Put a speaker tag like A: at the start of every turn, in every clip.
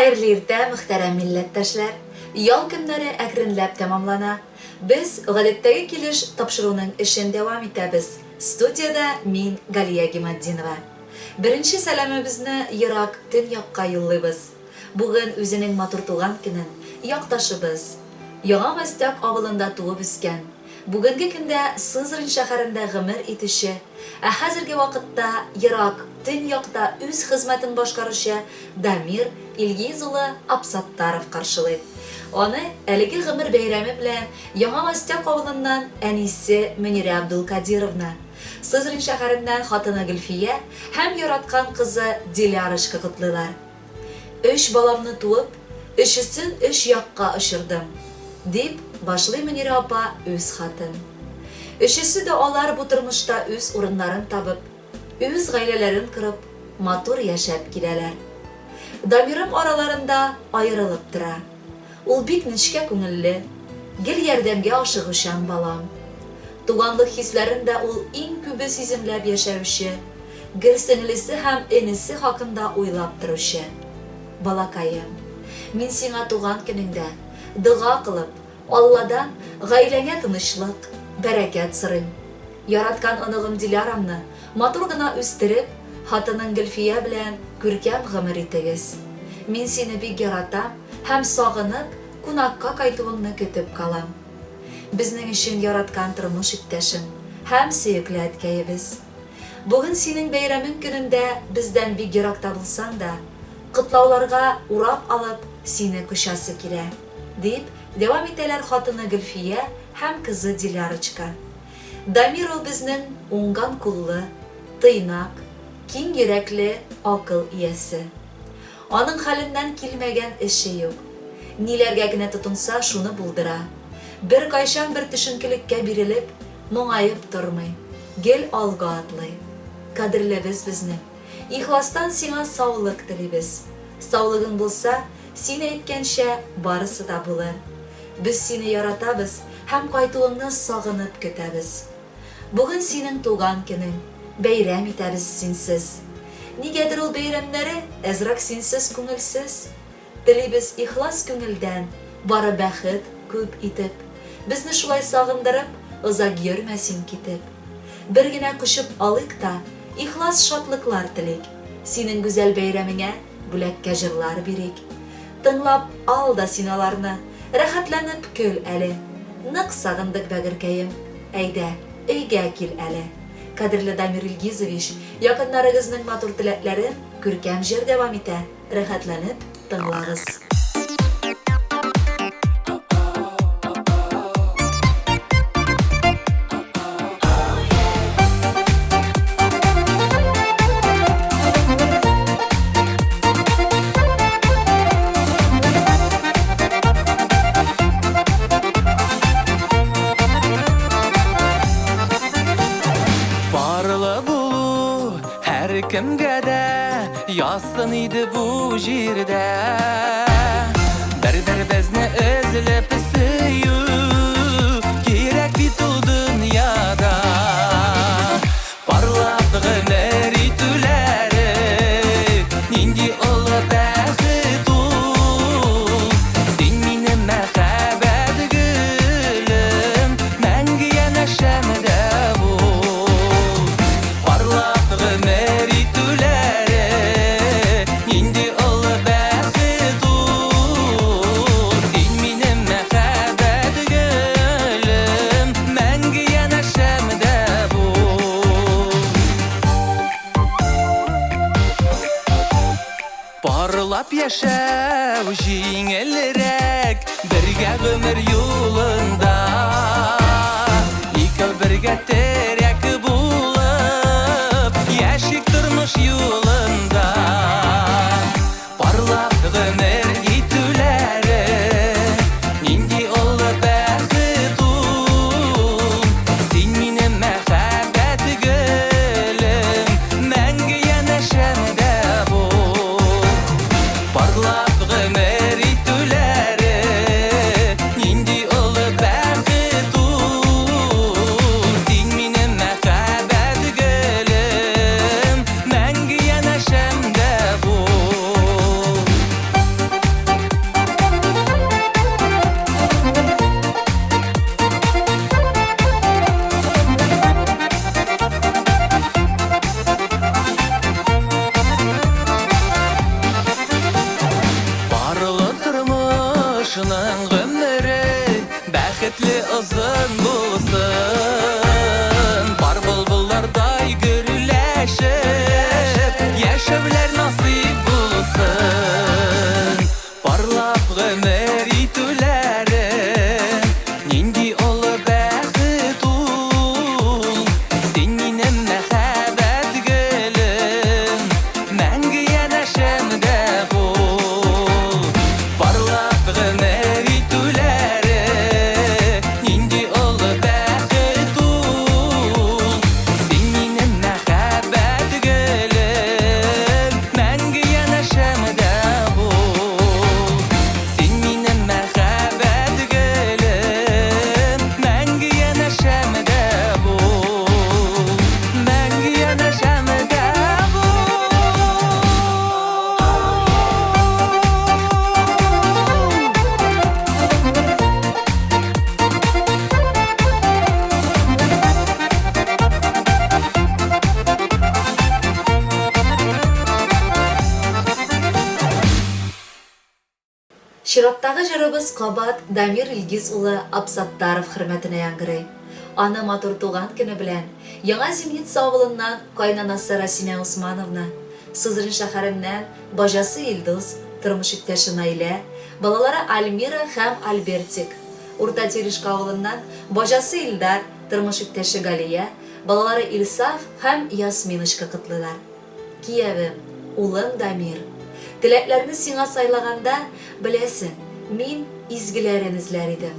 A: Хәерле иртә, мөхтәрәм милләттәшләр! Ял көннәре әкренләп тәмамлана. Без, гадәттәге килеш, тапшыруның эшен дәвам итәбез. Студиядә мин, Галия Гиматдинова. Беренче сәламебезне ерак төньякка юллыйбыз. Бүген үзенең матур туган көнен якташыбыз, Яңа Мостяк авылында туып үскән, бүгенге көндә Сызрань шәһәрендә гомер итүче, ә хәзерге вакытта ерак төньякта үз хезмәтен башкаручы Дамир Илгиз улы Абсаттаров каршылый. Аны әлеге гомер бәйрәме белән Яңа Мостяк авылыннан әнисе Мөнирә Абдулкадировна, Сызрань шәһәреннән хатыны Гөлфия һәм яраткан кызы Дилярочка котлыйлар. Өч баламны туып, өчесен өч якка очырдым, дип башлый Мөнирә апа үз хатын. Өчесе дә алар бу тормышта үз урыннарын табып, үз гаиләләрен корып, матур яшәп киләләр. Дамирым араларында аерылып тора. Ул бик нечкә күңелле, гел ярдәмгә ашыгучан балам. Туганлык хисләрен дә ул иң күбе сиземләп яшәүче, гел сеңлесе һәм энесе хакында уйлап торучы. Балакаем, мин сиңа туган көнеңдә, дога кылып, Алладан гаиләңә тынычлык, бәрәкәт сорыйм. Яраткан оныгым Дилярамны матур гына үстереп, хатының Гөлфия белән күркәм гомер итегез. Мин сине бик яратам һәм сагынып, кунакка кайтуыңны көтеп калам. Безнең өчен яраткан тормыш иптәшем һәм сөекле әткәебез. Бүген синең бәйрәмең көнендә бездән бик еракта булсаң да, котлауларга урап алып, сине кочасы килә, дип дәвам итәләр хатыны Гөлфия һәм кызы Дилярочка. Дамир ул безнең уңган куллы, тыйнак, киң йөрәкле акыл иясе. Аның хәленнән килмәгән эше юк. Ниләргә генә тотынса, шуны булдыра. Беркайчан бер төшенкелеккә бирелеп, моңаеп тормый, гел алга атлый. Кадерлебез безнең. Ихластан сиңа саулык телибез. Саулыгың булса, син әйткәнчә, барысы да булыр. Без сине яратабыз һәм кайтуыңны сагынып көтәбез. Бүген синең туган көнең, бәйрәм итәбез синсез. Нигәдер ул бәйрәмнәре әзрәк синсез күңелсез. Телибез ихлас күңелдән, бары бәхет күп итеп. Безне шулай сагындырып, озак йөрмә син китеп. Бер генә кочып алыйк та, ихлас шатлыклар телик. Синең гүзәл бәйрәмеңә бүләккә җырлар бирик. Тыңлап ал да син аларны, рәхәтләнеп көл әле. Нык сагындык, бәгырькәем, әйдә, өйгә кил әле. Кадерле Дамир Илгизович, якыннарыгызның матур теләкләрен күркәм җыр дәвам итә, рәхәтләнеп тыңлагыз.
B: Парлы булу һәркемгә дә язсын иде бу җирдә. Бер-беребезне өзелеп сөю кирәк бит ул дөньяда. Парлап гомер итүләре нинди олы бәхет ул. Син минем мәхәббәт гөлем, мәңге янәшәмдә бул. Парлап гомер итүләре нинди олы бәхет ул. Син минем мәхәббәт гөлем, мәңге янәшәмдә бул. Парлап яшәү җиңелрәк, бергә гомер юлында. Икәү бергә терәк булып, яшик тормыш юлында. Парлап гомер итүләре нинди олы бәхет ул. Син минем мәхәббәт гөлем, мәңге янәшәмдә бул. Парлап гомер итүләре нинди олы бәхет ул. Син минем
A: Чираттагы җырыбыз кабат Дамир Илгиз улы Абсаттаров хөрмәтенә яңгырый. Аны матур туган көне белән Яңа Зимница авылыннан кайнанасы Расимә Усмановна, Сызрань шәһәреннән баҗасы Илдус, тормыш иптәше Наилә, балалары Альмира һәм Альбертик, Урта Терешка авылыннан баҗасы Илдар, тормыш иптәше Галия, балалары Илсаф һәм Ясминочка котлыйлар. Киявем, улым Дамир! Теләкләрне сиңа сайлаганда, беләсең, мин изгеләрен эзләр идем.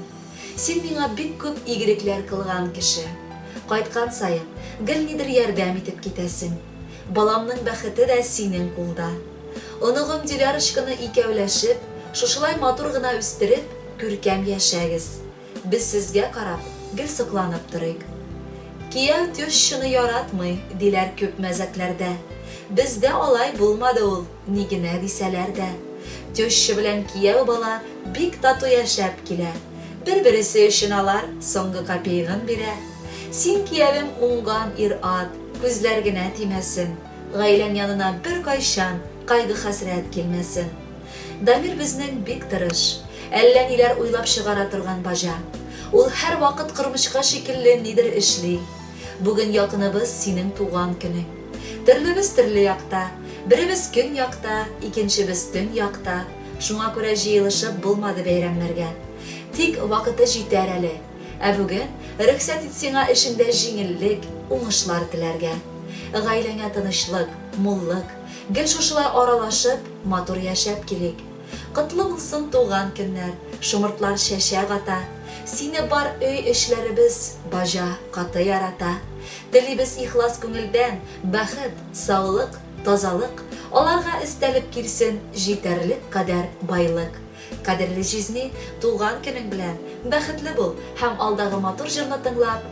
A: Син миңа бик күп игелекләр кылган кеше. Кайткан саен, гел нидер ярдәм итеп китәсең. Баламның бәхете дә синең кулда. Оныгым Дилярочканы икәүләшеп, шушылай матур гына үстереп, күркәм яшәгез. Без сезгә карап, гел сокланып торыйк. Кияү тещаны яратмый, диләр күп мәзәкләрдә. Бездә алай булмады ул, ни генә дисәләр дә. Теща белән кияү бала бик тату яшәп килә. Бер-бересе өчен алар соңгы копеегын бирә. Син, киявем, уңган ир-ат, күзләр генә тимәсен. Гаиләң янына беркайчан кайгы-хәсрәт килмәсен. Дамир безнең бик тырыш, әллә ниләр уйлап чыгара торган баҗа. Ул һәрвакыт кормычка шикелле нидер эшли. Бүген, якыныбыз, синең туган көнең. Төрлебез төрле якта. Беребез көньякта, икенчебез төньякта. Шуңа күрә җыелышып булмады бәйрәмнәргә. Тик вакыты җитәр әле. Ә бүген, рөхсәт ит сиңа эшеңдә җиңеллек, уңышлар теләргә. Гаиләңә тынычлык, муллык, Гел шушылай аралашып, матур яшәп килик. Котлы булсын туган көннәр, шомыртлар чәчәк ата. Сине бар өй эчләребез, баҗа, каты ярата. Телибез ихлас күңелдән, бәхет, саулык, тазалык, аларга өстәлеп килсен җитәрлек кадәр байлык. Кадерле җизни, туган көнең белән! Бәхетле бул һәм алдагы матур җырны тыңлап,